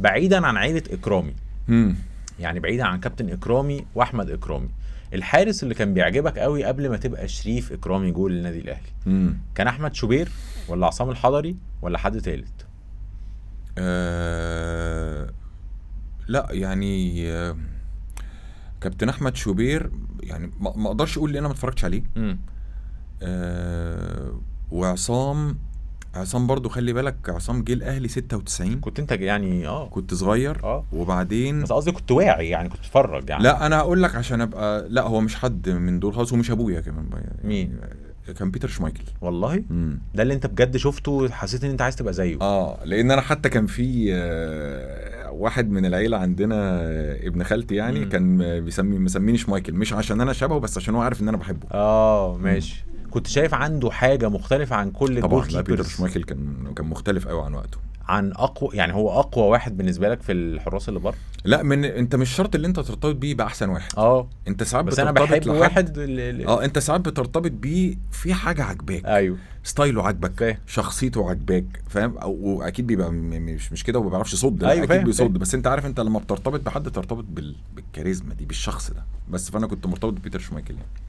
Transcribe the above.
بعيدا عن عيله اكرامي، يعني بعيدا عن كابتن اكرامي واحمد اكرامي، الحارس اللي كان بيعجبك قوي قبل ما تبقى شريف اكرامي جول للنادي الاهلي، كان احمد شوبير ولا عصام الحضري ولا حد تالت؟ لا يعني كابتن احمد شوبير يعني ما اقدرش اقول ان انا ما اتفرجتش عليه. وعصام، عصام برضو خلي بالك، عصام جه الاهلي 96. كنت انت يعني كنت صغير. وبعدين بس قصدي كنت واعي يعني، كنت بتتفرج يعني. لا انا هقول لك عشان ابقى، لا هو مش حد من دول خالص، ومش ابويا كمان يعني. مين؟ كان بيتر شمايكل. والله؟ ده اللي انت بجد شفته حسيت ان انت عايز تبقى زيه؟ لان انا حتى كان في واحد من العيلة عندنا، ابن خالتي يعني، كان مسميني شمايكل، مش عشان انا شبهه، بس عشان هو عارف ان انا بحبه. ماشي. كنت شايف عنده حاجة مختلفة عن كل طبعا. ال goal لا بيتر keepers. شمايكل كان مختلف قوي عن وقته. عن اقوى، يعني هو اقوى واحد بالنسبة لك في الحراس اللي بره؟ لا، من انت مش شرط اللي انت ترتبط بيه باحسن واحد. انت ساعات بس انا بترتبط بحب لحد واحد انت ساعات بترتبط بيه في حاجة عجباك. ايوه. style ه عجبك، شخصيته عجباك، فاهم؟ واكيد بيبقى مش كده وما بيعرفش يصد، لا، اكيد بيصد، بس انت عارف انت لما بترتبط بحد ترتبط بالكاريزما دي، بالشخص ده بس. فانا كنت مرتبط ببيتر شمايكل يعني.